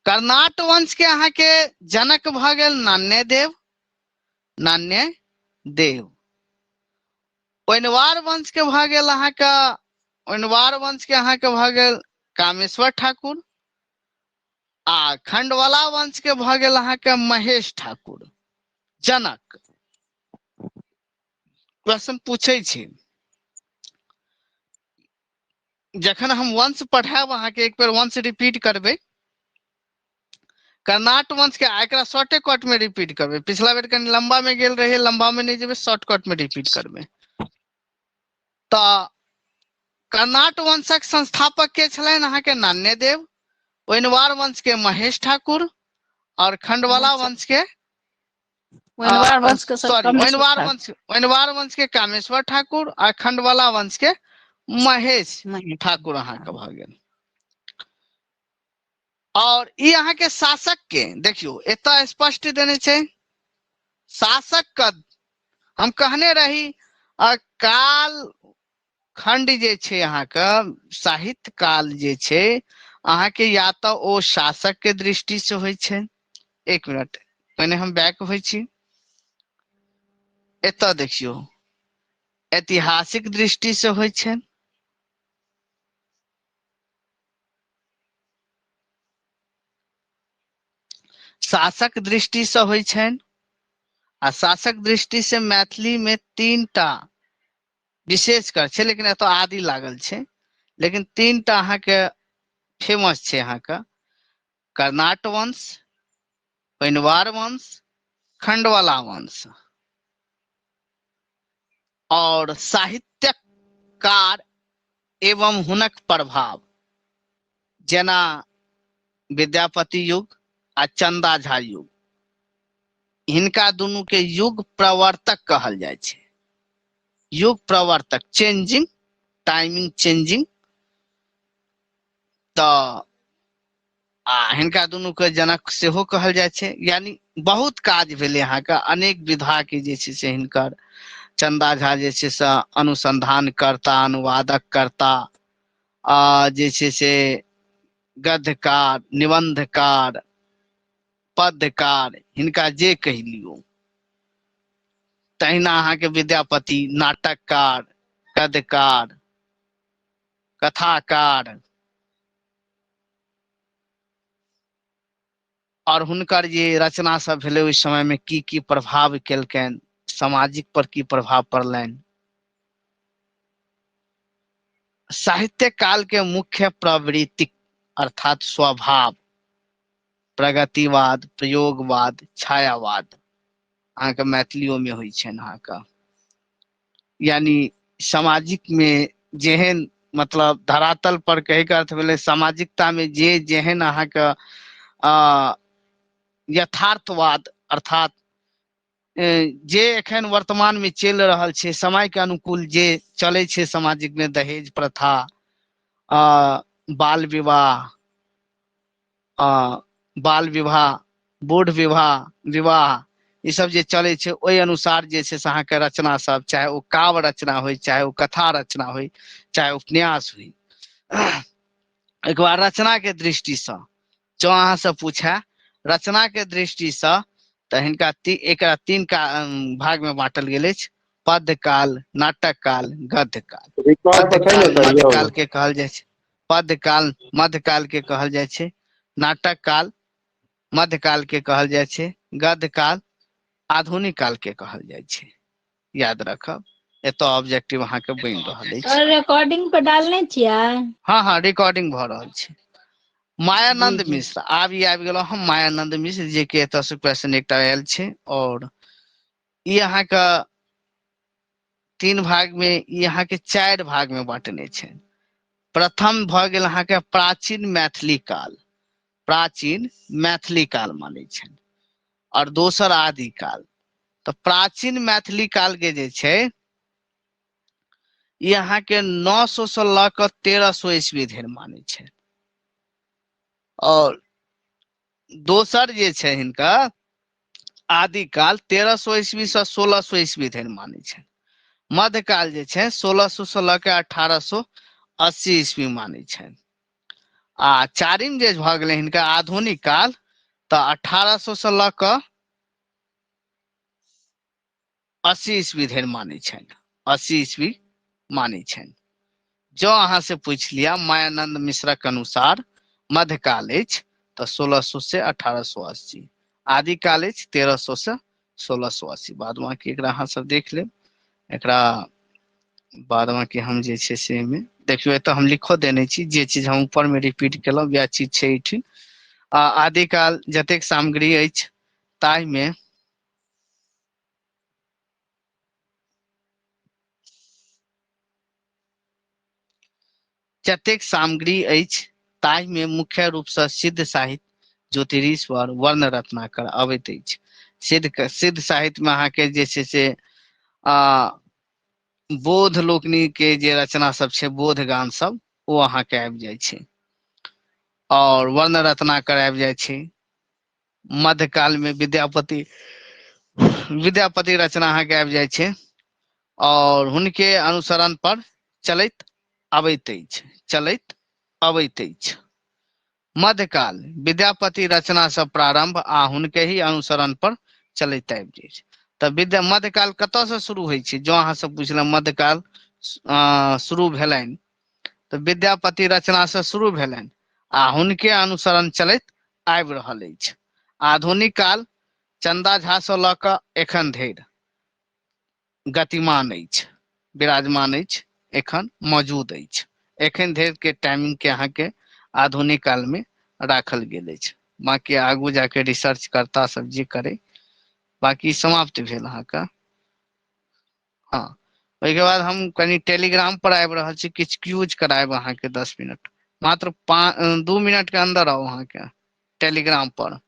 कर्नाट वंश के अहाँके जनक भऽ गेल नान्यदेव, नान्यदेव। ओइनवार वंश के भऽ गेल अहाँके, ओइनवार वंश के अहाँके भऽ गेल कामेश्वर ठाकुर। आ खंडवाला वंश के भऽ गेल अहाँके महेश ठाकुर जनक। प्रश्न पूछै छी जखन हम वंश पढ़ायब अहाँके, एक बेर वंश रिपीट करबै कर्नाट वंश के, एकरा शॉर्टे कट में रिपीट करबै। पिछला बेर कनि लंबा में गेल रहे, लंबा में नहीं जेबै, शॉर्टकट में रिपीट करबै। तऽ कर्नाट वंशक संस्थापक के छलनि अहाँके नान्यदेव, ओइनवार वंश के महेश ठाकुर, और खंडवाला वंश के ओइनवार वंश के सर सॉरी कामेश्वर ओइनवार ठाकुर। वंश, ओइनवार वंश के कामेश्वर ठाकुर आ खंडवाला वंश के महेश महेश ठाकुर अहाँके भऽ गेल। और ई अहाँके शासक के देखियौ एतऽ स्पष्ट देने छै शासक के, हम कहने रही काल खंड जे छै अहाँके साहित्य काल जे छै अहाँके, या तऽ ओ शासक के दृष्टि से होइ छै। एक मिनट पहिने हम बैक होइ छी। एतऽ देखियौ ऐतिहासिक दृष्टि से होइ छै, शासक दृष्टि से होइ छनि। आ शासक दृष्टि से मैथिली में तीन टा विशेष कर छै, लेकिन एतऽ आदि लागल छै, लेकिन तीन टा अहाँके फेमस छै अहाँके कर्नाट वंश, ओइनवार वंश, खंडवाला वंश। और साहित्यकार एवं हुनक प्रभाव, जेना विद्यापति युग आ चंदा झा युग, हिनका दुनू के युग प्रवर्तक कहल जाइ छै। युग प्रवर्तक, चेंजिंग, टाइमिंग चेंजिंग। तऽ आ हिनका दुनू के जनक सेहो कहल जाइ छै। यानी बहुत काज भेलै अहाँके अनेक विधा के जे छै से हिनकर चंदा झा जे छै से अनुसंधान करता, अनुवादक करता, आ जे छै से गद्यकार, निबंधकार, पद्यकार, हिनका जे कहि लियौ। तहिना अहाँके विद्यापति नाटककार, गद्यकार, कथाकार, और हुनकर जे रचना सब भेलै ओहि समय में की की प्रभाव केलकनि, सामाजिक पर की प्रभाव पड़लनि। साहित्य काल के मुख्य प्रवृत्ति अर्थात स्वभाव प्रगतिवाद, प्रयोगवाद, छायावाद अहाँके मैथिलियो में होइ छनि अहाँके। यानी सामाजिक में जेहन मतलब धरातल पर कहे के अर्थ भेलै सामाजिकता में जे जेहन अहाँके यथार्थवाद अर्थात जे एखन वर्तमान में चलि रहल छै, समय के अनुकूल जे चलै छै सामाजिक में, दहेज प्रथा, बाल विवाह, बाल विवाह, बूढ़ विवाह, विवाह, ई सब जे चलै छै ओहि अनुसार जे छै से अहाँके रचना सब, चाहे ओ काव्य रचना होइ, चाहे ओ कथा रचना होइ, चाहे उपन्यास होइ। एक बार रचना के दृष्टिसँ जँ अहाँ से पूछे रचना के दृष्टिसँ तऽ हिनका एकरा तीन का भाग में बांटल गेल अछि, पद्य काल, नाटक काल, गद्य काल। रिकॉर्ड पद्य पर छै ने काल सर मध्य यौ? काल के कहल जाइ छै, पद्य काल मध्य काल के कहल जाइ छै, नाटक काल मध्य काल के कहल जाइ छै, गद्य काल आधुनिक काल के कहल जाइ छै। याद रखब, एतऽ ऑब्जेक्टिव अहाँके बनि रहल अछि। सर रिकॉर्डिंग पर डालने छियै? हँ हँ रिकॉर्डिंग भऽ रहल छै। मायानंद जी, जी। मिश्र, आब ई आबि गेलहुँ हम मायानंद मिश्र, जे कि एतऽ से क्वेश्चन एकटा आयल छै। और ई अहाँके तीन भाग में, ई अहाँके चारि भाग में बांटने छै। प्रथम भऽ गेल अहाँके प्राचीन मैथिली काल, प्राचीन मैथिली काल मानै छनि, और दोसर आदि काल। तऽ प्राचीन मैथिली काल के जे छै ई अहाँके 900 से लऽ कऽ 1300 ईस्वी धरि मानै छै। और दोसर जे छै हिनका आदिकाल 1300 ईस्वी से 1600 ईस्वी धरि मानै छै। मध्यकाल जे छै 1600 से लऽ कऽ 1880 ईस्वी मानै छै। आ चारिम जे भऽ गेलै हिनका आधुनिक काल, तऽ 1800 से लऽ कऽ 80 ईस्वी धरि मानै छनि, 80 ईस्वी मानै छनि। जँ अहाँ से पूछि लिअ मायानंद मिश्रक अनुसार मध्यकाल अछि तऽ 1600 से 1880, आदिकाल अछि 1300 से 1680। बाद बाकी एकरा अहाँ सब देख लेब, एकरा बाद बाकी हम जे छै से एहिमे देखियौ, एतऽ हम लिखो देने छी जे चीज हम ऊपर मे रिपीट केलहुँ वएह चीज छै एहिठाम। आ आदिकाल जतेक सामग्री अछि ताहिमे जतेक सामग्री अछि ताहिमे मुख्य रूपसँ सिद्ध साहित्य, ज्योतिरीश्वर, वर्ण रत्नाकर अबैत अछि। सिद्ध सिद्ध साहित्यमे अहाँके जे छै से आ बोध लोकनि के जे रचना सब छै, बोध गान सब, ओ अहाँके आबि जाइ छै, और वर्ण रत्नाकर आबि जाइ छै। मध्यकाल मे विद्यापति विद्यापति रचना अहाँके आबि जाइ छै, और हुनके अनुसरण पर चलैत अबैत अछि, चलैत अबैत अछि। मध्यकाल विद्यापति रचना सँ प्रारंभ आ हुनके ही अनुसरण पर चलैत आबि जाइ छै। तऽ विद्या मध्यकाल कतऽ सँ शुरू होइ छै? जँ अहाँ सब पुछलहुँ मध्यकाल शुरू भेलनि तऽ विद्यापति रचना सँ शुरू भेलनि आ हुनके अनुसरण चलैत आबि रहल अछि। आधुनिक काल चंदा झा सँ लऽ कऽ एखन धरि गतिमान अछि, विराजमान अछि, एखन मौजूद अछि। एखन धरि के टाइमिंग के अहाँके आधुनिक काल मे राखल गेल अछि। बाकी आगू जाके रिसर्च करता सब जे करे, बाकी समाप्त भेल अहाँके। हँ, ओहिके बाद हम कनि टेलीग्राम पर आबि रहल छी, किछु क्यूज करायब अहाँके 10 मिनट, मात्र 2 मिनट के अन्दर आउ अहाँके टेलीग्राम पर।